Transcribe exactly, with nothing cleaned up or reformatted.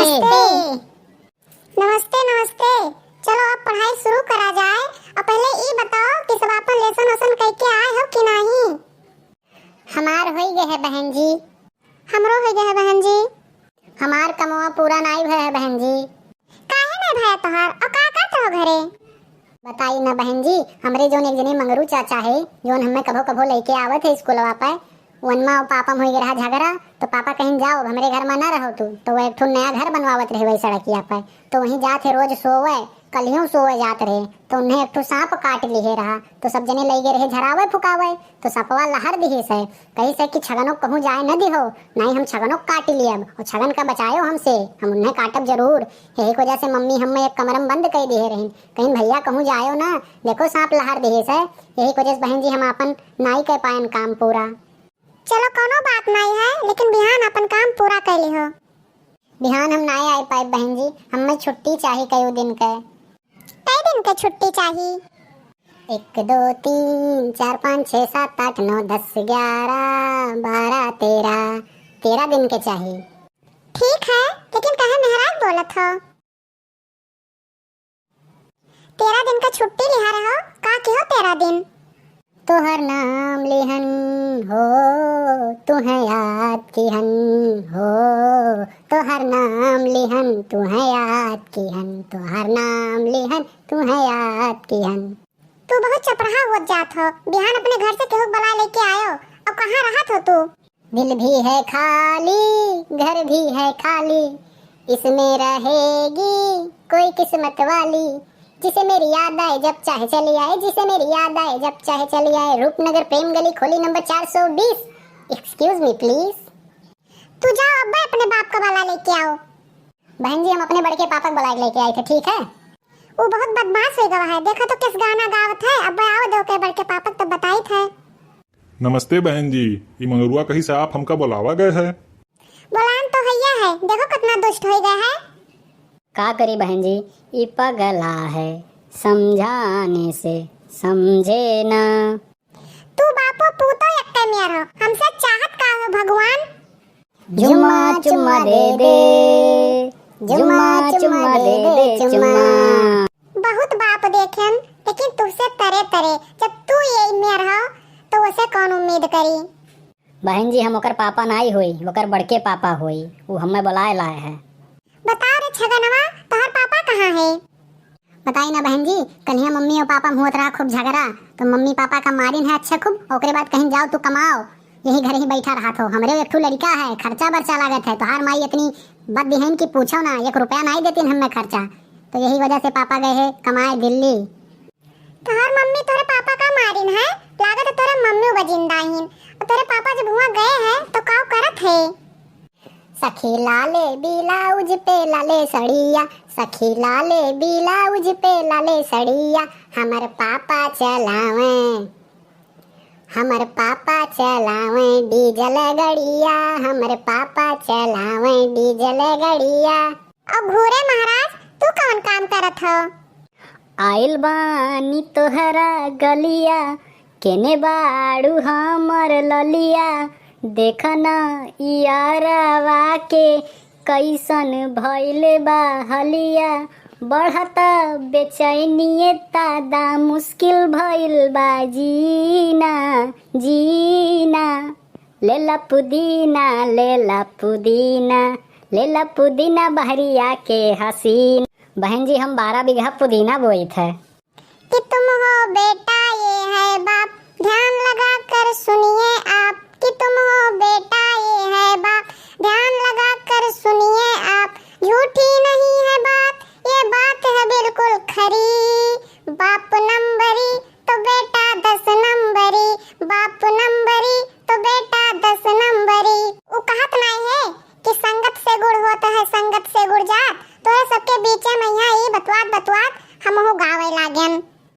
नमस्ते। नमस्ते, नमस्ते। चलो अब पढ़ाई शुरू करा जाए। और पहले ई बताओ कि सब आपन लेसन वेसन कइके आए हो कि नाही? हमार होई गए है बहन जी। हमरो होई गए है बहन जी। हमार कमवा पूरा नाई भय है बहन जी। काहे नाई भया तोहार? और का करत हो घरे? बताई ना बहन जी, हमरे जोन एक जने मंगरू चाचा है, जोन हमें कभो कभो लइके आवत है स्कूलवा पे, वनमा और पापा में होई गए रहा झगड़ा, तो पापा कहिन, "जाओ, अब हमरे घर में ना रहो तू।" तो वो एक ठो नया घर बनवावत रहे वही सड़किया पे, तो वहीं जात है रोज सोवे, कलियों सोवे जात रहे, तो उन्हें एक ठो सांप काट लिहे रहा, तो सब जने लई गए रहे झरावे फुकावे, तो सपवा लहर दिहिस है, कहिस है कि छगनो कहूँ जाए न दिहो, नहीं हम छगनो काट लियब, और छगन का बचायो हमसे, हम उन्हें काटब जरूर। यही वजह से मम्मी हमें एक कमरा में बंद कर दिहे रहिन, कहिन, "भैया कहूँ जायो ना, देखो सांप लहर दिहिस है।" यही वजह से बहन जी हम आपन नाई कर पायन काम पूरा। चलो, कौनो बात नाई है, लेकिन बिहान अपन काम पूरा कर लिहो। बिहान हम नाई आए पाए बहन जी, हमें छुट्टी चाही कई दिन के। कई दिन के छुट्टी चाही? एक, दो, तीन, चार, पाँच, छः, सात, आठ, नौ, दस, ग्यारह, बारह, तेरह, तेरह दिन के चाही। ठीक है, लेकिन काहे मेहराज बोलत हो? तेरह दिन का छुट्टी लिहा रहो, का किहो तेरह दिन? तोहर नाम लिहन हो, तुहें याद किहन हो, तोहर नाम लिहन, तुहें याद किहन, तोहर नाम लिहन, तुहें याद किहन। तू बहुत चपराहा होत जात हो, बिहान अपने घर से केहू के बुलाए लेके आयो, और कहाँ रहत हो तू? दिल भी है खाली, घर भी है खाली, इसमें रहेगी कोई किस्मत वाली। जिसे मेरी याद आए जब चाहे चली आए, जिसे मेरी याद आए जब चाहे चली आए। रूपनगर प्रेम गली, खोली नंबर चार सौ बीस। Excuse me please। तू जाओ अब्बे अपने बाप का बाला लेके आओ। बहन जी, हम अपने बड़के पापा के बुलाए के लेके आए थे, ठीक है? वो बहुत बदमाश हो गवा है, देखो तो किस गाना गावत है। अब्बे आओ दो के बड़के पापा तब बताई थे। नमस्ते बहन जी, ई मंगरुआ कहिस आप हमका बुलावा गए है। बुलान तो हैया है, देखो कितना दुष्ट हो गया है। का करी बहन जी, ई पगला है, समझाने से समझे ना। तू बापो पूतो एक्के मेर हो, हमसे चाहत का हो भगवान? झुम्मा चुम्मा दे दे, झुम्मा चुम्मा दे दे चुम्मा। बहुत बाप देखेन, लेकिन तुझसे तरे तरे। जब तू ये मेर हो, तो उसे कौन उम्मीद करी? बहन जी, हम ओकर पापा नाई होई, ओकर बड़के पापा होई, वो हमें बुलाए लाए है। बता रे छगनवा, तोहर पापा कहाँ है? बताई ना बहन जी, कलिया मम्मी और पापा में होत रहा खूब झगड़ा, तो मम्मी पापा का मारिन है अच्छा खूब, ओकरे बाद कहिन, "जाओ तू कमाओ, यही घर ही बैठा रहा थो, हमरे एक ठो लड़का है, खर्चा बर्चा लागत है, तोहार माई इतनी बददिहन की पूछो ना, एक रुपया नाई देतीन हमें खर्चा।" तो यही वजह से पापा गए हैं कमाए दिल्ली। तोहर मम्मी तोहरे पापा का मारिन है, लागत है तोहरे मम्मी बा जिंदा हीन, और तोहरे पापा जब हुआ गए हैं तो काव करत है? सखी लाले ब्लाउज पे लाले सड़िया, सखी लाले ब्लाउज पे लाले सड़िया, हमर पापा चलावे, हमर पापा चलावे डीजल गड़िया, हमर पापा चलावे डीजल गड़िया। अब घूरे महाराज, तू कौन काम करत हो? आइल बानी तोहरा गलिया, केने बाड़ू हमर ललिया, देख न इयरवा के कैसन भइल बा हलिया, बढ़त बेचैनिए दादा, मुश्किल भइल बा जीना, जीना। लेला पुदीना, लेला पुदीना, लेला पुदीना बहरिया के हसीन। बहन जी, हम बारह बीघा पुदीना बोइत है। कि तुम हो बेटा, ये है बाप।